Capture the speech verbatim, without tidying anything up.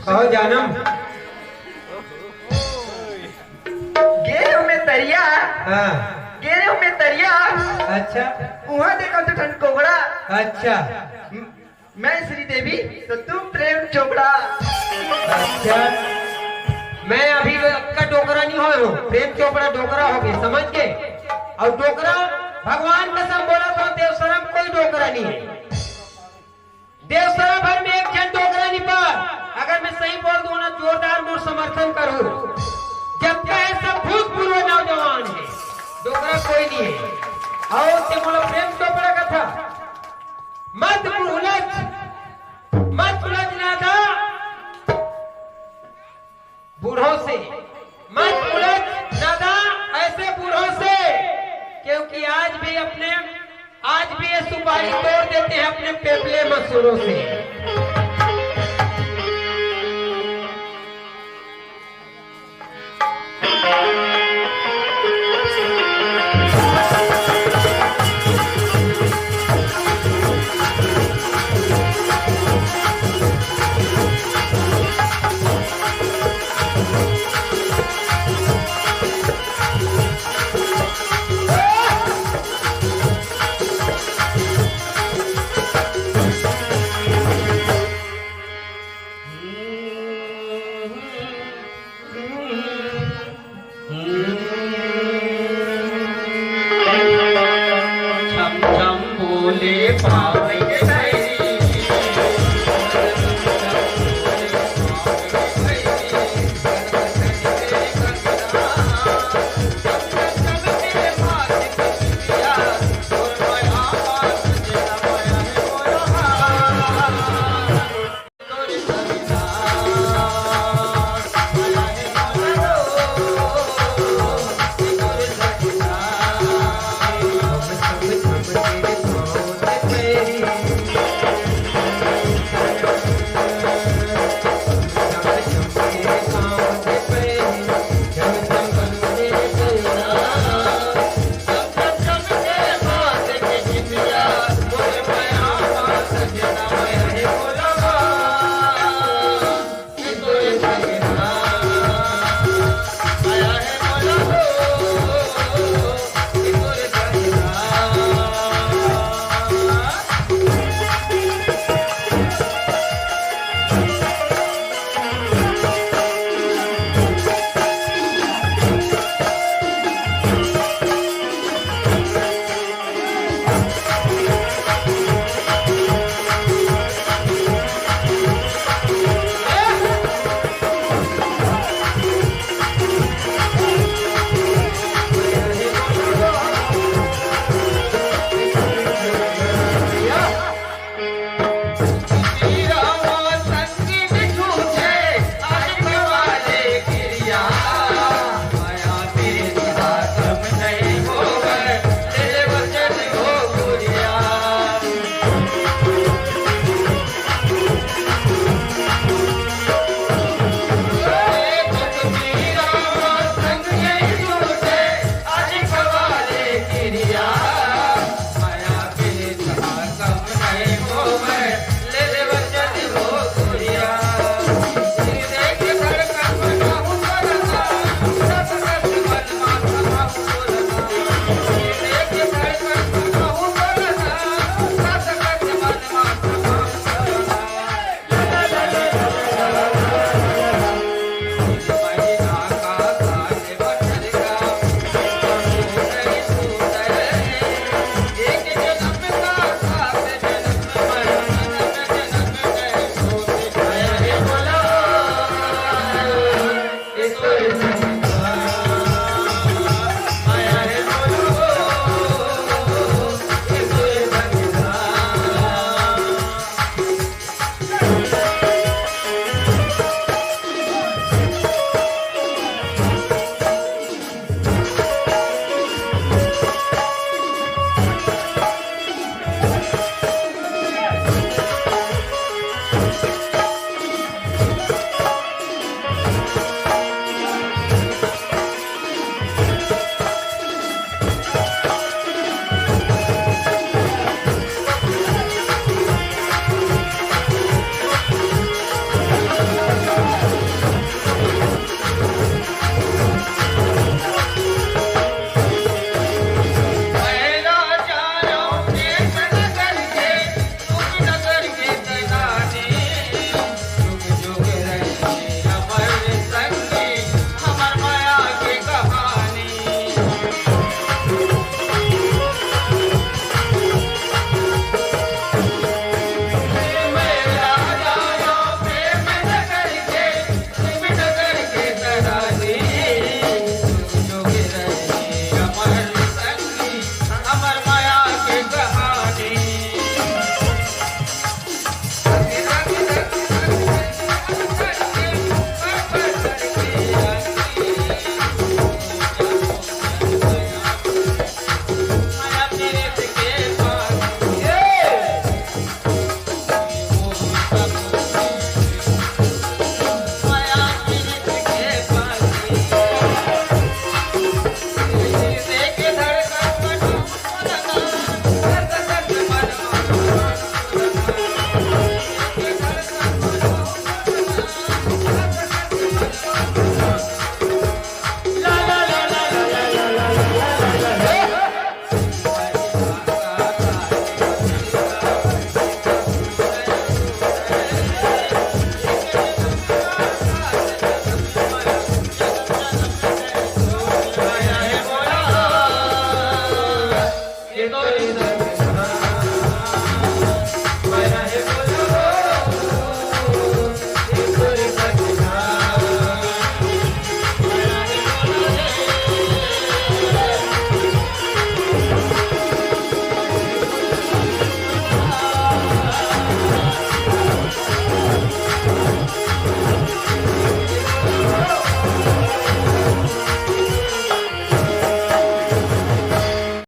कहो जानम। गे हूँ मैं तरिया। हाँ। गे हूँ मैं तरिया। अच्छा। उहाँ देखा तो ठन कोबड़ा। अच्छा। मैं श्रीदेवी तो तुम प्रेम चोपड़ा। अच्छा। मैं अभी आपका डोकरा नहीं हो, प्रेम चोपड़ा डोकरा हो गए, समझ गए? और डोकरा, भगवान कसम बोला तो देवसरम कोई डोकरा नहीं है। देवसरा भर में एक झन डोकरा नहीं पर, अगर मैं सही बोल दूं ना, जोरदार मोर समर्थन करो। जब कहे सब भूतपूर्व नौजवान है, डोकरा कोई नहीं है। और ते मोला प्रेम चोपड़ा का था, मत उलझ, मत उलझ नादा बूढ़ों से, मत उलझ नादा ऐसे बूढ़ों से, क्योंकि आज भी अपने, आज भी ये सुपारी तोड़ देते हैं अपने पेपले मसूरों से।